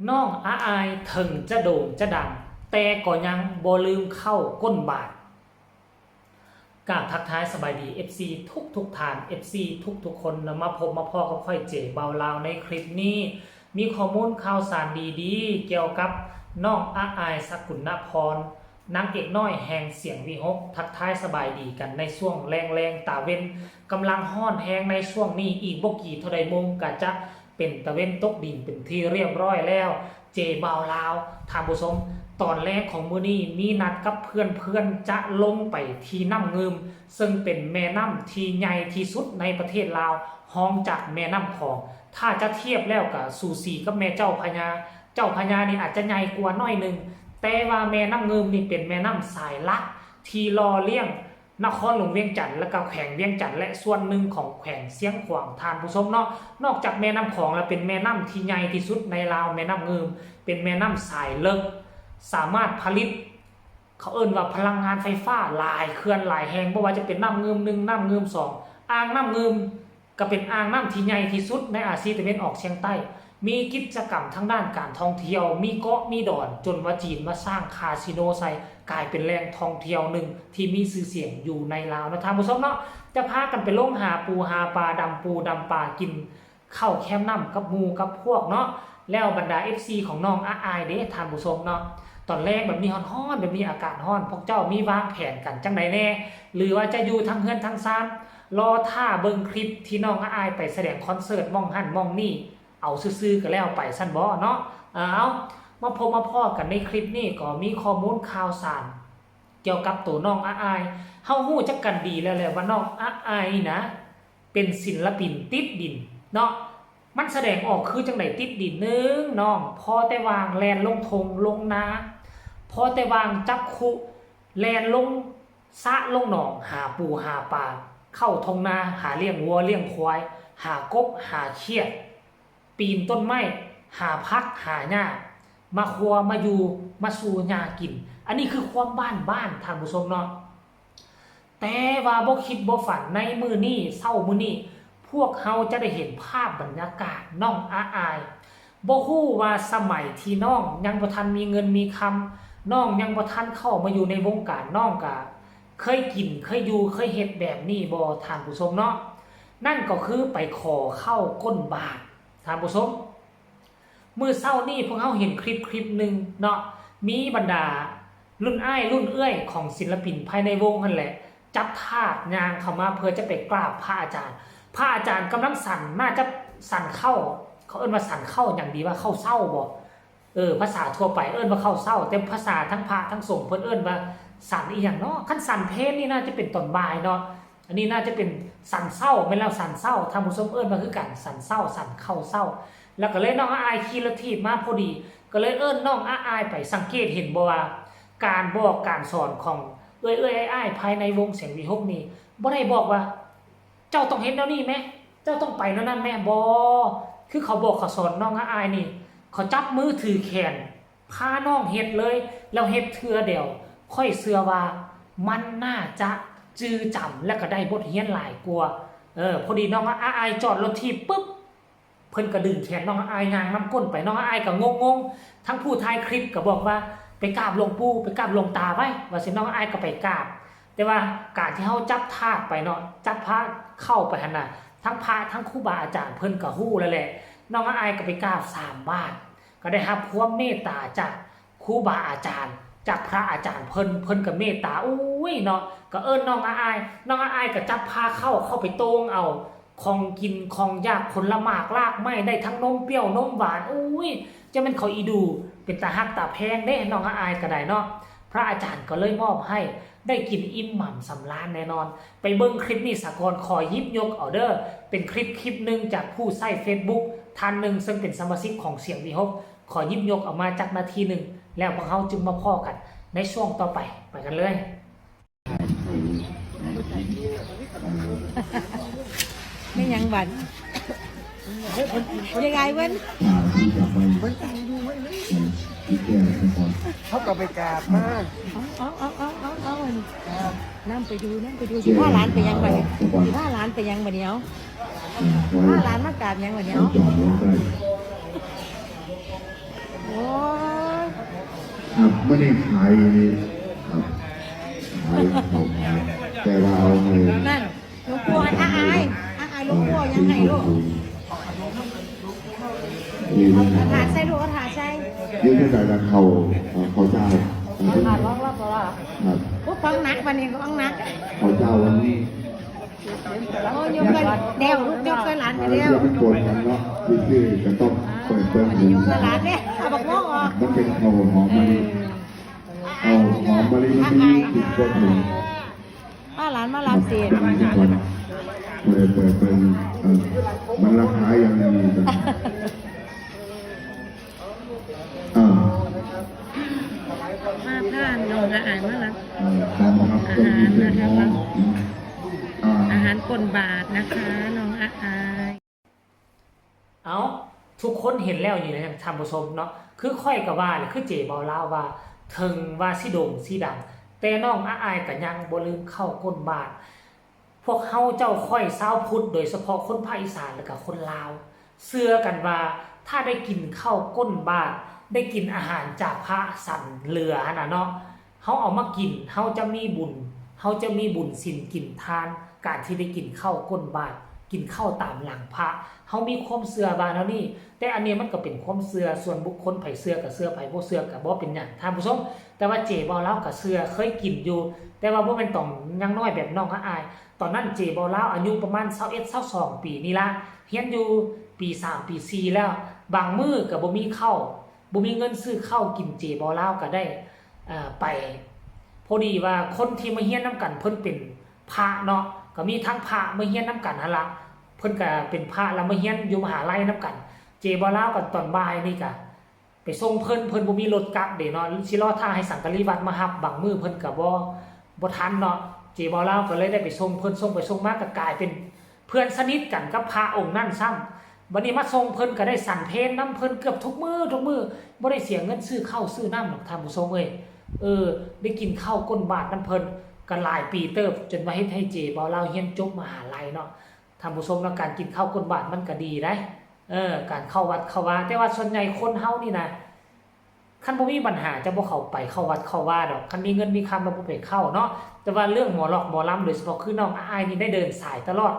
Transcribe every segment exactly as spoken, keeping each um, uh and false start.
น้องอาอายเถิงจะโด่งจะดัง แต่ก็ยังบ่ลืมเข้าก้นบาท กราบทักทายสบายดี เอฟซี ทุกทุกท่าน เอฟซี ทุกทุกคนนะ มาพบมาพ้อกับข้อยเจบ่าวลาวในคลิปนี้ มีข้อมูลข่าวสารดีๆ เกี่ยวกับน้องอาอาย สกุลนพร นางเอกน้อยแห่งเสียงวิหก ทักทายสบายดีกันในช่วงแลงๆ ตาเว็น กำลังร้อนแฮงในช่วงนี้ อีกบ่กี่เท่าใดโมงก็จะเป็นตาเว็นตกดินเป็นที่เรียบร้อยแล้ว เจบ่าวลาว ท่านผู้ชม ตอนแลงของมื้อนี้มีนัดกับเพื่อนๆ จะลงไปที่น้ำเงิม ซึ่งเป็นแม่น้ำที่ใหญ่ที่สุดในประเทศลาว รองจากแม่น้ำของ ถ้าจะเทียบแล้วก็สูสีกับแม่เจ้าพระยา เจ้าพระยานี่อาจจะใหญ่กว่าหน่อยหนึ่ง แต่ว่าแม่น้ำเงิมนี่เป็นแม่น้ำสายหลักที่หล่อเลี้ยงนครหลวงเวียงจันทน์ และก็แขวงเวียงจันทน์ และส่วนหนึ่งของแขวงเชียงขวาง ท่านผู้ชมเนาะ นอกจากแม่น้ำของแล้วเป็นแม่น้ำที่ใหญ่ที่สุดในลาว แม่น้ำเงิม เป็นแม่น้ำสายเลิก สามารถผลิต เขาเอิ้นว่าพลังงานไฟฟ้าหลายเขื่อนหลายแห่ง บ่ว่าจะเป็นน้ำเงิมหนึ่ง น้ำเงิมสอง อ่างน้ำเงิม ก็เป็นอ่างน้ำที่ใหญ่ที่สุดในอาเซียนตะเว็นออกเฉียงใต้ มีกิจกรรมทางด้านการท่องเที่ยว มีเกาะ มีดอน จนว่าจีนมาสร้างคาสิโนใส่ กลายเป็นแหล่งท่องเที่ยวหนึ่งที่มีชื่อเสียงอยู่ในลาวนะท่านผู้ชมเนาะ จะพากันไปลงหาปูหาปลา ดำปูดำปลา กินข้าวแคมน้ำกับหมู่กับพวกเนาะ แล้วบรรดา เอฟซี ของน้องอาอายเด้ท่านผู้ชมเนาะ ตอนแลงแบบนี้ร้อนๆ แบบนี้อากาศร้อน พวกเจ้ามีวางแผนกันจั่งใดแน่ หรือว่าจะอยู่ทางเฮือนทางซาน รอท่าเบิ่งคลิปที่น้องอาอายไปแสดงคอนเสิร์ตหม่องหั่นหม่องนี่ เอาซื่อๆ ก็แล้วไปซั้นบ่เนาะ เอา มาพบมาพ้อกันในคลิปนี้ก็มีข้อมูลข่าวสาร เกี่ยวกับตัวน้องอาอาย เฮาฮู้จักกันดีแล้วแหละว่าน้องอาอายนี่นะ เป็นศิลปินติดดินเนาะ มันแสดงออกคือจั่งใดติดดิน หนึ่ง น้องพอแต่ว่างแล่นลงท่งลงนา พอแต่ว่างจับคุแล่นลงสระลงหนอง หาปูหาปลา เข้าท่งนา หาเลี้ยงวัวเลี้ยงควาย หากบหาเขียด ปีนต้นไม้ หาผักหาหญ้า มาครัวมาอยู่มาสู่หญ้ากิน อันนี้คือความบ้านๆ ท่านผู้ชมเนาะ แต่ว่าบ่คิดบ่ฝันในมื้อนี้ เช้ามื้อนี้ พวกเฮาจะได้เห็นภาพบรรยากาศน้องอาอาย บ่ฮู้ว่าสมัยที่น้องยังบ่ทันมีเงินมีคำ น้องยังบ่ทันเข้ามาอยู่ในวงการ น้องก็เคยกิน เคยอยู่ เคยเฮ็ดแบบนี้บ่ ท่านผู้ชมเนาะ นั่นก็คือไปขอเข้าก้นบาท ท่านผู้ชม มื้อเช้านี้พวกเฮาเห็นคลิปคลิปหนึ่งเนาะ มีบรรดารุ่นอ้ายรุ่นเอื้อยของศิลปินภายในวงนั่นแหละ จับถาดย่างเข้ามาเพื่อจะไปกราบพระอาจารย์ พระอาจารย์กำลังฉัน น่าจะฉันข้าว เขาเอิ้นว่าฉันข้าวหยังดีวะ ข้าวเช้าบ่ เออ ภาษาทั่วไปเอิ้นว่าข้าวเช้า แต่ภาษาทั้งพระทั้งสงฆ์เพิ่นเอิ้นว่าฉันอีหยังเนาะ คันฉันเพลนี่น่าจะเป็นตอนบ่ายเนาะ อันนี้น่าจะเป็นฉันเช้า แม่นแล้ว ฉันเช้า ท่านผู้ชมเอิ้นว่าคือกัน ฉันเช้า ฉันข้าวเช้า แล้วก็เลยน้องอาอายขี่รถถีบมาพอดี ก็เลยเอิ้นน้องอาอายไป สังเกตเห็นบ่ว่า การบอกการสอนของเอื้อยๆอ้ายๆภายในวงเสียงวิหกนี่ บ่ได้บอกว่า เจ้าต้องเฮ็ดแนวนี้แหม เจ้าต้องไปแนวนั้นแหม บ่ คือเขาบอกเขาสอนน้องอาอายนี่ เขาจับมือถือแขน พาน้องเฮ็ดเลย แล้วเฮ็ดเทื่อเดียว ข้อยเชื่อว่ามันน่าจะจื่อจำ และก็ได้บทเรียนหลายกว่า เออ พอดีน้องอาอายจอดรถถีบปุ๊บ เพิ่นก็ดึงแขนน้องอาอายย่างนำก้นไป น้องอาอายก็งงๆ ทั้งผู้ถ่ายคลิปก็บอกว่า "ไปกราบหลวงปู่ ไปกราบหลวงตาไว้" ว่าซั่น น้องอาอายก็ไปกราบ แต่ว่าการที่เฮาจับถาดไปเนาะ จับพระเข้าไปหั่นน่ะ ทั้งพระทั้งครูบาอาจารย์เพิ่นก็ฮู้แล้วแหละ น้องอาอายก็ไปกราบสามบาท ก็ได้รับความเมตตาจากครูบาอาจารย์ จากพระอาจารย์เพิ่น เพิ่นก็เมตตา อุ้ยเนาะ ก็เอิ้นน้องอาอาย น้องอาอายก็จับพาเข้า เข้าไปโต้งเอา ของกินของอยาก ผลหมากรากไม้ ได้ทั้งนมเปรี้ยวนมหวาน อุ้ย จะแม่นเขาอีดู เป็นตาฮักตาแพงเด้ น้องอาอายก็ได้เนาะ พระอาจารย์ก็เลยมอบให้ ได้กินอิ่มหนำสำราญแน่นอน ไปเบิ่งคลิปนี้สะก่อน ขอหยิบยกเอาเด้อ เป็นคลิปคลิปหนึ่งจากผู้ใช้เฟซบุ๊กท่านหนึ่ง ซึ่งเป็นสมาชิกของเสียงวิหก ขอหยิบยกออกมาจักนาทีหนึ่ง แล้วพวกเฮาจึงมาพ้อกันในช่วงต่อไป ไปกันเลย ไม่ยังบัด ยายไอ้เวิ้น เขาก็ไปกราบมา เอาเอาเอาเอาเอาเอาอันนี้นำไปดู นำไปดู สิพาหลานไปยังบัดนี้ สิพาหลานไปยังบัดนี้ เอา พาหลานมากราบยังบัดนี้ เอา จอดรถได้ ไม่ได้ขายครับขายของขายแต่ว่าเอาเงิน นั่นหลวงปู่อาอายอาอายหลวงปู่ยังไงลูก ที่ เอาถาดใส่ลูกเอาถาดใส่ ยืดเส้นสายดันเขาเอ่อเขาเจ้า ถาดร้องรอบตัวละ ครับ พวกฟังหนักวันนี้ฟังหนัก เขาเจ้าวันนี้ โอ้ยกไปแล้วลูกยกไปหลานไป อะไร แล้ว ที่มันปนกันเนาะที่ชื่อจะต้องเปิดเปิด วันนี้ยกไปหลานเนี่ยเอาบักม่วงออก มันเป็นเขาหอมมะลิเอาหอมมะลิที่ติดก้นหนึ่ง ป้าหลานมารับเศษ เปิดเปิดเปิดเปิดเออมันราคายังไงกันอ่า มาผ่านน้องอาอายมารับ เออหอมครับต้องมีเสียงหอมอ่า อาหารก้นบาทนะคะน้องอาอาย เอาทุกคนเห็นแล้วอยู่นะท่านผู้ชมเนาะคือค่อยกับว่าเนี่ยคือเจเบาลาวว่าเถิงว่าสิโด่งสิดัง แต่น้องอาอายก็ยังบ่ลืมเข้าก้นบาท พวกเฮาเจ้าค่อยชาวพุทธโดยเฉพาะคนภาคอีสานและก็คนลาวเชื่อกันว่าถ้าได้กินข้าวก้นบาท ได้กินอาหารจากพระสันเหลือหั่นน่ะเนาะเฮาเอามากินเฮาจะมีบุญเฮาจะมีบุญศีลกินทาน การที่ได้กินข้าวก้นบาท กินข้าวตามหลังพระเฮามีความเชื่อว่าแนวนี้ แต่อันนี้มันก็เป็นความเชื่อส่วนบุคคลไผเชื่อก็เชื่อไผบ่เชื่อก็บ่เป็นหยังท่านผู้ชม แต่ว่าเจเบาลาวก็เชื่อเคยกินอยู่ แต่ว่าบ่แม่นตอนยังน้อยแบบน้องอาอาย ตอนนั้นเจเบาลาวอายุประมาณซาวเอ็ด ซาวสองปีนี่ละเรียนอยู่ปีสามปีสี่แล้ว บางมื้อก็บ่มีข้าวบ่มีเงินซื้อข้าวกินเจเบาลาวก็ได้เอ่อไป พอดีว่าคนที่มาเรียนนำกันเพิ่นเป็นพระเนาะก็มีทั้งพระมาเรียนนำกันหั่นละเพิ่นก็เป็นพระแล้วมาเรียนอยู่มหาลัยนำกัน เจเบาลาวก็ตอนบ่ายนี่ก็ ไปส่งเพิ่นเพิ่นบ่มีรถกลับเด้เนาะสิรอท่าให้สังกะรีวัดมาฮับบางมื้อเพิ่นก็บ่บ่ทันเนาะเจเบาลาวก็เลยได้ไปส่งเพิ่นส่งไปส่งมาก็กลายเป็นเพื่อนสนิทกันกับพระองค์นั้นซ้ำบัดนี้มาส่งเพิ่นก็ได้ฉันเพลนำเพิ่นเกือบทุกมื้อทุกมื้อบ่ได้เสียเงินซื้อข้าวซื้อน้ำหรอกท่านผู้ชมเอ้ยเออได้กินข้าวก้นบาทนำเพิ่นก็หลายปีเติบจนว่าเฮ็ดให้เจเบาลาวเรียนจบมหาลัยเนาะ ท่านผู้ชมเนาะการกินข้าวก้นบาทมันก็ดีได้เออการเข้าวัดเข้าวาแต่ว่าส่วนใหญ่คนเฮานี่นะคันบ่มีปัญหาจะบ่เข้าไปเข้าวัดเข้าวาดอกคันมีเงินมีคำแล้วบ่ไปเข้าเนาะแต่ว่าเรื่องหมอลอกหมอลำโดยเฉพาะคือน้องอ้ายนี่ได้เดินสายตลอด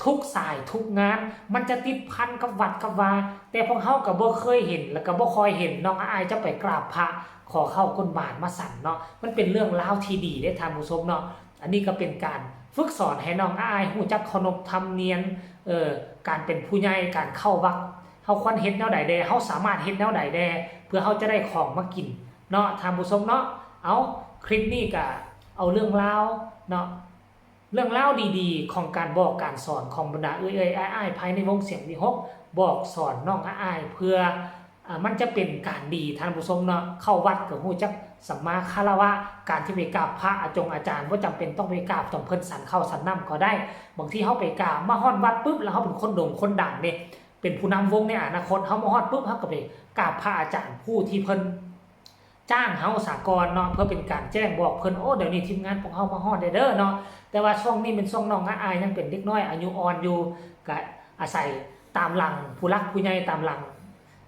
ทุกสายทุกงานมันจะติดพันกับวัดกับวาแต่พวกเฮาก็บ่เคยเห็นแล้วก็บ่ค่อยเห็นน้องอ้ายจะไปกราบพระขอข้าวก้นบาทมาฉันเนาะมันเป็นเรื่องราวที่ดีเด้ท่านผู้ชมเนาะ อันนี้ก็เป็นการฝึกสอนให้น้องอ้ายฮู้จักเคารพธรรมเนียมเอ่อการเป็นผู้ใหญ่การเข้าวัดเฮาควรเฮ็ดแนวใดแด่เฮาสามารถเฮ็ดแนวใดแด่เพื่อเฮาจะได้ของมากินเนาะท่านผู้ชมเนาะเอาคลิปนี้ก็เอาเรื่องราวเนาะเรื่องราวดีๆของการบอกการสอนของบรรดาเอื้อยๆอ้ายๆภายในวงเสียงวิหกบอกสอนน้องอ้ายเพื่อ อ่ามันจะเป็นการดีท่านผู้ชมเนาะเข้าวัดก็ฮู้จักสัมมาคารวะการที่ไปกราบพระอาจงอาจารย์บ่จำเป็นต้องไปกราบต้องเพิ่นฉันข้าวฉันน้ำก็ได้บางทีเฮาไปกราบมาฮอดวัดปุ๊บแล้วเฮาเป็นคนโด่งคนดังเด้เป็นผู้นำวงในอนาคตเฮามาฮอดปุ๊บเฮาก็ไปกราบพระอาจารย์ผู้ที่เพิ่นจ้างเฮาซะก่อนเนาะเพื่อเป็นการแจ้งบอกเพิ่นโอ้เดี๋ยวนี้ทีมงานพวกเฮามาฮอดแล้วเด้อเนาะแต่ว่าช่วงนี้เป็นช่วงน้องอ้ายยังเป็นเด็กน้อยอายุอ่อนอยู่ก็อาศัยตามหลังผู้หลักผู้ใหญ่ตามหลัง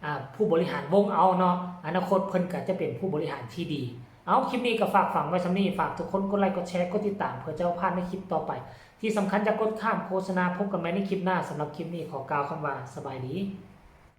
อ่าผู้บริหารวงเอาเนาะอนาคตเพิ่นก็จะเป็นผู้บริหารที่ดี เอาคลิปนี้ก็ฝากฝังไว้ส่ำนี้ฝากทุกคนกดไลค์กดแชร์กดติดตามเพื่อจะบ่พลาดในคลิปต่อไป ที่สำคัญอย่ากดข้ามโฆษณาพบกันใหม่ในคลิปหน้าสำหรับคลิปนี้ขอกล่าวคำว่าสบายดี